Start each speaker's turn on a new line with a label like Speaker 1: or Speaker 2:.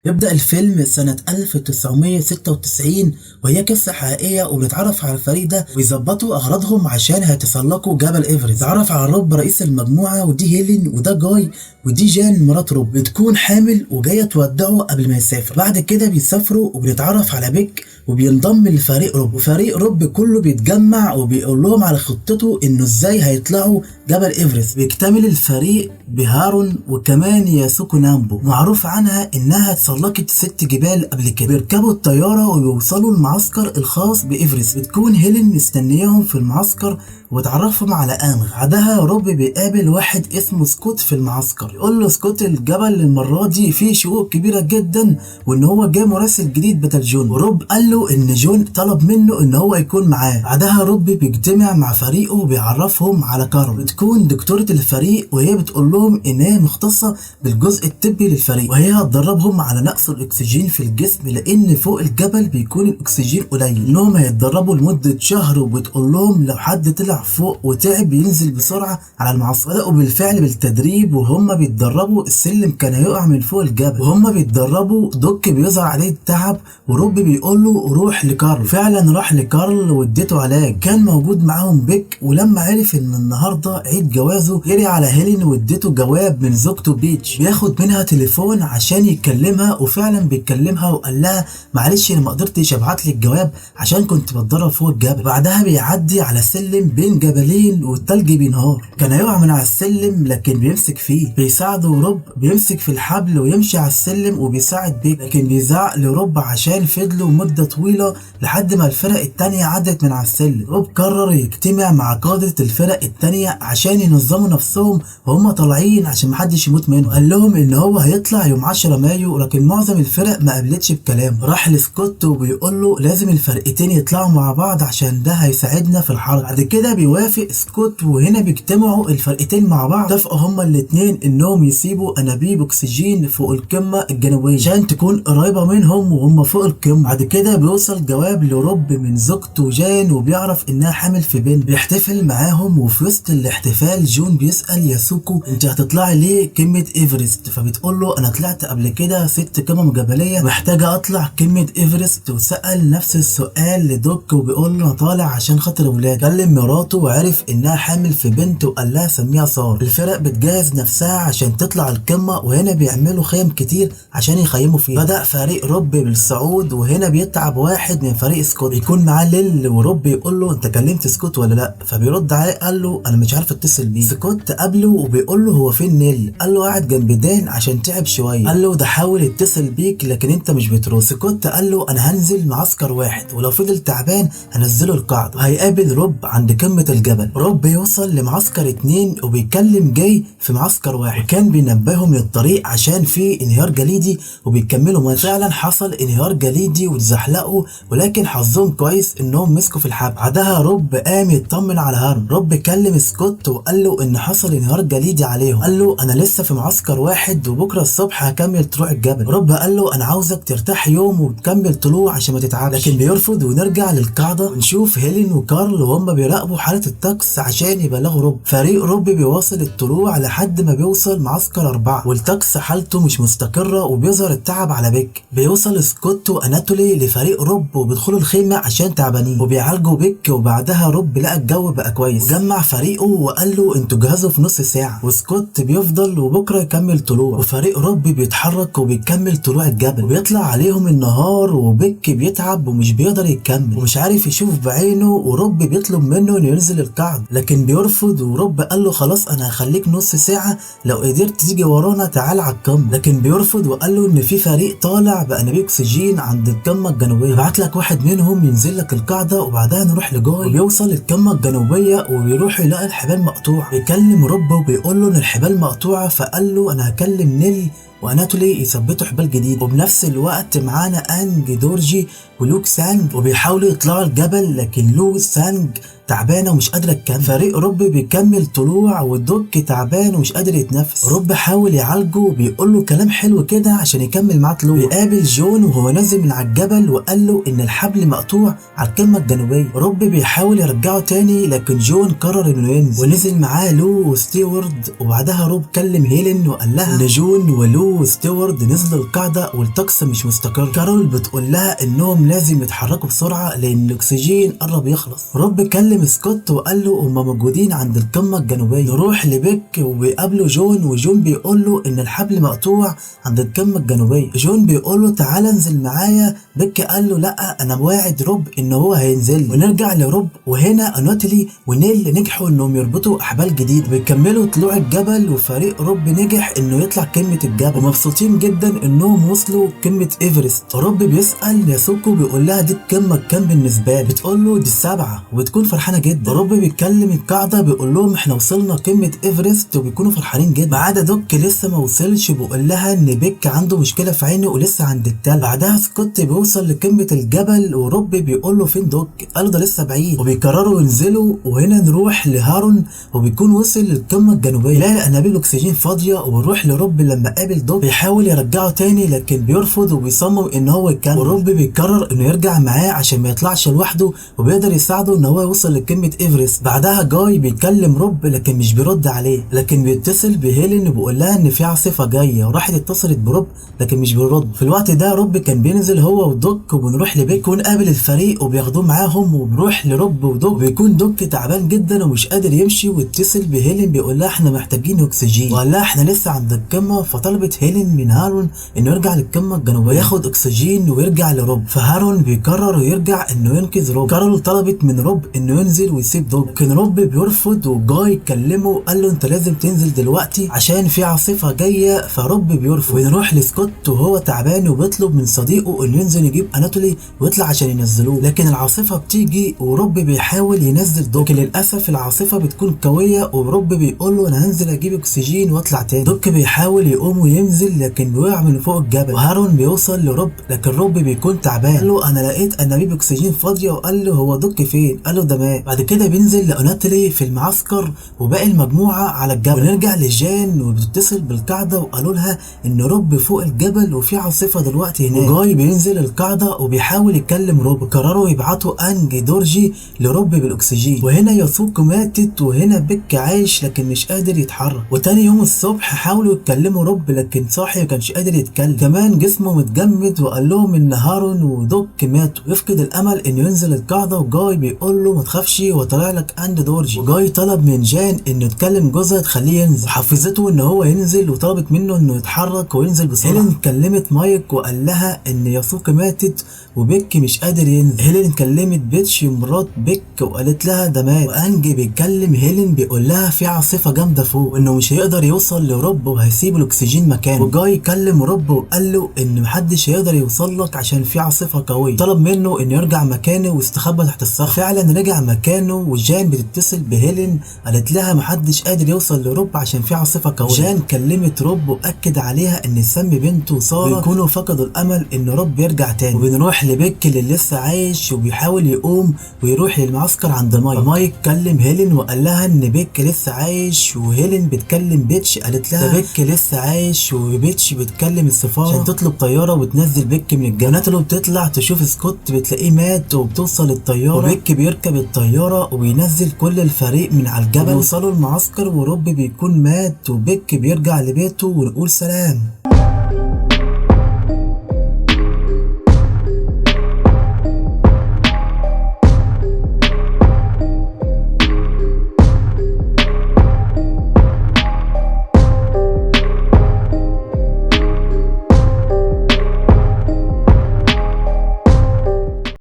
Speaker 1: يبدأ الفيلم سنة 1996 وهي قصة حقيقية، وبنتعرف على الفريق ده ويظبطوا أغراضهم عشان هيتسلقوا جبل إيفرست. نتعرف على روب رئيس المجموعة، ودي هيلين، وده جاي، ودي جان مرات روب، بتكون حامل وجاية تودعه قبل ما يسافر. بعد كده بيسافروا وبنتعرف على بيك وبينضم لفريق روب، وفريق روب كله بيتجمع وبيقول لهم على خطته انه ازاي هيطلعوا جبل ايفرست. بيكتمل الفريق بهارون وكمان ياسوكو نامبو، معروف عنها انها اتسلقت 6 جبال قبل كده. بيركبوا الطيارة ويوصلوا المعسكر الخاص بايفرست. بتكون هيلين مستنياهم في المعسكر وتعرفهم على انغ. بعدها روب بيقابل واحد اسمه سكوت في المعسكر، يقول له سكوت الجبل المرة دي فيه شقوق كبيرة جدا وان هو جه مراسل جديد بدل جون، وروب قال له ان جون طلب منه ان هو يكون معاه. بعدها روب بيجتمع مع فريقه وبيعرفهم على كارول، بتكون دكتورة الفريق وهي بتقول لهم ان هي مختصة بالجزء الطبي للفريق، وهي هتدربهم على نقص الاكسجين في الجسم لان فوق الجبل بيكون الاكسجين قليل. انهم هيتدربوا لمدة شهر، وبتقول لهم لو حد طلع فوق وتعب ينزل بسرعة على المعسكر. بدأوا بالفعل بالتدريب وهم بيتدربوا السلم كان هيقع من فوق الجبل، وهم بيتدربوا دوك بيظهر عليه التعب وروب بيقول له روح لكارل. فعلا راح لكارل واديته علاج. كان موجود معاهم بيك، ولما عرف ان النهارده عيد جوازه جري على هيلين واديته جواب من زوجته بيتش، بياخد منها تليفون عشان يكلمها، وفعلا بيكلمها وقال لها معلش انا ما قدرتش ابعت لك جواب عشان كنت بتدرب فوق الجبل. بعدها بيعدي على سلم بين جبلين والتلج بينهار، كان هيقع من على السلم لكن بيمسك فيه، بيساعده روب بيمسك في الحبل ويمشي على السلم وبيساعد بيك، لكن بيزعق لروب عشان فضلوا مدة طويلة لحد ما الفرق التانية عدت من على السلم. روب قرر يجتمع مع قادة الفرق التانية عشان ينظموا نفسهم وهم طالعين عشان محدش يموت منهم. قال لهم ان هو هيطلع يوم 10 مايو، لكن معظم الفرق ما قبلتش بكلامه. راح لسكوت وبيقول له لازم الفرقتين يطلعوا مع بعض عشان ده هيساعدنا في الحرب. بعد كده بيوافق سكوت، وهنا بيجتمعوا الفرقتين مع بعض. اتفقوا هما الاتنين انهم يسيبوا انابيب اكسجين فوق القمة الجنوبية عشان تكون قريبة منهم وهم فوق القمة. بعد كده بيوصل جواب لروب من زوجته جان وبيعرف انها حامل في بنت، بيحتفل معاهم. وفي وسط الاحتفال جون بيسأل ياسوكو انت هتطلعي ليه قمة ايفرست؟ فبتقول له انا طلعت قبل كده 6 قمم جبلية محتاجة اطلع قمة ايفرست. وسأل نفس السؤال لدوك وبيقول له انا طالع عشان خاطر ولادي. كلم مراته وعرف انها حامل في بنت وقال لها سميها سارة. الفرق بتجهز نفسها عشان تطلع القمة، وهنا بيعملوا خيم كتير عشان يخيموا فيها. بدأ فريق روب بالصعود، وهنا بيتعب واحد من فريق سكوت بيكون معاه ليل، وروب يقول له انت كلمت سكوت ولا لا؟ فبيرد عليه قال له انا مش عارف اتصل بيه. سكوت قابله وبيقول له هو فين نيل؟ قال له قاعد جنب دان عشان تعب شويه. قال له ده حاول يتصل بيك لكن انت مش بترد. سكوت قال له انا هنزل معسكر واحد ولو فضل تعبان هنزله القاعده. هيقابل روب عند قمه الجبل. روب يوصل لمعسكر 2 وبيكلم جاي في معسكر 1، وكان بينبههم للطريق عشان في انهيار جليدي وبيكملوا ماشي. فعلا حصل انهيار جليدي واتزحلقوا، ولكن حظهم كويس انهم مسكوا في الحبل. بعدها روب قام يطمن على هارون. روب كلم سكوت وقال له ان حصل انهيار جليدي عليهم. قال له انا لسه في معسكر 1 وبكره الصبح هكمل طلوع الجبل. روب قال له انا عاوزك ترتاح يوم وتكمل طلوع عشان ما تتعبش، لكن بيرفض. ونرجع للقاعده ونشوف هيلين وكارل وهم بيراقبوا حاله الطقس عشان يبلغوا روب. فريق روب بيواصل الطلوع لحد ما بيوصل معسكر 4، والطقس حالته مش مستقره وبيظهر التعب على بيك. بيوصل سكوت واناتولي لفريق روب وبيدخلوا الخيمه عشان تعبانين وبيعالجوا بيك. وبعدها روب لقى الجو بقى كويس، جمع فريقه وقال له انتوا جهزوا في نص ساعه، وسكوت بيفضل وبكره يكمل طلوع. وفريق روب بيتحرك وبيكمل طلوع الجبل، وبيطلع عليهم النهار وبيك بيتعب ومش بيقدر يكمل ومش عارف يشوف بعينه، وروب بيطلب منه انه ينزل القاعده لكن بيرفض. وروب قال له خلاص انا هخليك نص ساعه لو قدرت تيجي ورانا تعال على القمه، لكن بيرفض وقال له ان في فريق طالع بانابيب اكسجين عند القمه الجنوبيه، ابعت لك واحد منهم ينزل لك القاعده وبعدها نروح لجاي. وبيوصل القمه الجنوبيه وبيروح يلاقي الحبال مقطوعه. بيكلم روب وبيقول له ان الحبال مقطوعه، فقال له انا هكلم نيل واناتولي يثبتوا حبال جديد. وبنفس الوقت معانا انج دورجي ولوك سانج وبيحاولوا يطلعوا الجبل، لكن لو سانج تعبانة ومش قادرة تكمل. فريق روب بيكمل طلوع ودوك تعبان ومش قادر يتنفس. روب حاول يعالجه وبيقول له كلام حلو كده عشان يكمل معاه طلوع. بيقابل جون وهو نازل من على الجبل وقال له ان الحبل مقطوع على القمه الجنوبية. روب بيحاول يرجعه تاني لكن جون قرر انه ينزل، ونزل معاه لو وستيوارد. وبعدها روب كلم هيلين وقال لها ان جون ولو وستيوارد نزلوا القاعدة والطقس مش مستقر. كارول بتقول لها انهم لازم يتحركوا بسرعة لان الاكسجين قرب يخلص. روب كلم سكوت وقال له هما موجودين عند القمه الجنوبية. نروح لبيك وبيقابله جون، وجون بيقول له ان الحبل مقطوع عند القمه الجنوبية. جون بيقول له تعالى انزل معايا، بيك قال له لا انا واعد روب ان هو هينزل. ونرجع لروب، وهنا اناتولي ونيل نجحوا انهم يربطوا احبال جديد ويكملوا طلوع الجبل، وفريق روب نجح انه يطلع قمة الجبل ومبسوطين جدا انهم وصلوا قمة ايفرست. روب بيسال ياسوكو بيقول لها دي القمه الكام بالنسبة لي؟ بتقول له دي السبعة، وبتكون فرحانة جدا. روب بيتكلم القاعدة بيقول لهم احنا وصلنا قمة ايفرست وبيكونوا فرحانين جدا، ما عدا دوك لسه ما وصلش، بيقول لها ان بيك عنده مشكلة في عينه ولسه عند التل. بعدها سكوت بيوصل لقمة الجبل وروب بيقول له فين دوك؟ قال له ده لسه بعيد، وبيقرروا ينزلوا. وهنا نروح لهارون وبيكون وصل للقمه الجنوبية، يلاقي انابيب الاكسجين فاضية. وبنروح لروب لما قابل دوك بيحاول يرجعه تاني لكن بيرفض وبيصمم ان هو يكمل، وروب بيقرر انه يرجع معاه عشان ما يطلعش لوحده وبيقدر يساعده ان هو يوصل لقمة ايفرست. بعدها جاي بيكلم روب لكن مش بيرد عليه، لكن بيتصل بهيلين وبيقول لها ان في عاصفة جاية، وراحت اتصلت بروب لكن مش بيرد. في الوقت ده روب كان بينزل هو ودوك، وبنروح لبيك يكون قابل الفريق وبياخدوه معاهم، وبنروح لروب ودوك. بيكون دوك تعبان جدا ومش قادر يمشي، واتصل بهيلين بيقول لها احنا محتاجين اكسجين، وقال لها احنا لسه عند القمه. فطلبت هيلين من هارون انه يرجع للقمه الجنوبية وياخد اكسجين ويرجع لروب، فهارون بيقرر يرجع انه ينقذ روب. كارول طلبت من روب انه ينزل ويسيب دوك، لكن روب بيرفض، وجاي كلمة قال له انت لازم تنزل دلوقتي عشان في عاصفة جاية، فروب بيرفض. ونروح لسكوت وهو تعبان وبيطلب من صديقه انه ينزل يجيب اناتولي ويطلع عشان ينزلوه، لكن العاصفة بتيجي وروب بيحاول ينزل دوك، لكن للاسف العاصفة بتكون قوية، وروب بيقول له انا هنزل اجيب اكسجين واطلع تاني. دوك بيحاول يقوم وينزل لكن بيقع من فوق الجبل، وهارون بيوصل لروب لكن روب بيكون تعبان، قال له انا لقيت انابيب اكسجين فاضية، وقال له هو دوك فين؟ قال له ده مات. بعد كده بينزل لاناتولي في المعسكر وباقي المجموعة على الجبل. ونرجع لجان وبتتصل بالقاعدة وقالوا لها ان روب فوق الجبل وفي عاصفة دلوقتي هناك. وجاي بينزل القاعدة وبيحاول يكلم روب، قرروا يبعتوا انج دورجي لروب بالاكسجين. وهنا ياسوكو ماتت، وهنا بيك عايش لكن مش قادر يتحرك. وتاني يوم الصبح حاولوا يتكلموا روب لكن صاحي وكانش قادر يتكلم، كمان جسمه متجمد، وقال لهم ان هارون ودوك ماتوا. يفقد الامل انه ينزل القاعدة، وجاي بيقول له ما تخافش وطلع لك انج دورجي. وجاي طلب من جان انه يتكلم جوزها تخليه ينزل، حفزته ان هو ينزل وطلبت منه انه يتحرك وينزل بسرعة. هيلين كلمت مايك وقال لها ان ياسوكي ماتت وبيك مش قادر ينزل. هيلين كلمت بيتش مرات بيك وقالت لها ده مات. وانج بيتكلم هيلين بيقول لها في عاصفة جامدة فوق وانه مش هيقدر يوصل لروب وهيسيب الاكسجين مكانه. وجاي كلم روب وقال له ان محدش هيقدر يوصل لك عشان في عاصفة قوية، طلب منه انه يرجع مكانه واستخبى تحت الصخرة. فعلا رجع مكانه، وجان بتتصل بهيلين قالت لها محدش قادر يوصل لروب عشان في عاصفة قوية. جان كلمت روب واكد عليها ان سم بنته ساره، بيكونوا فقدوا الامل ان روب يرجع تاني. وبنروح لبيك اللي لسه عايش وبيحاول يقوم ويروح للمعسكر عند مايك. مايك كلم هيلين وقال لها ان بيك لسه عايش، وهيلين بتكلم بيتش قالت لها ده بيك لسه عايش، وبيتش بتكلم السفارة عشان تطلب طيارة وتنزل بيك من الجبل. ناتلو بتطلع تشوف سكوت بتلاقيه مات، وبتوصل الطيارة وبيك بيركب الطيارة وبينزل كل الفريق من على الجبل. ويوصلوا المعسكر وروب بيكون مات، وبيك بيرجع لبيته ونقول سلام.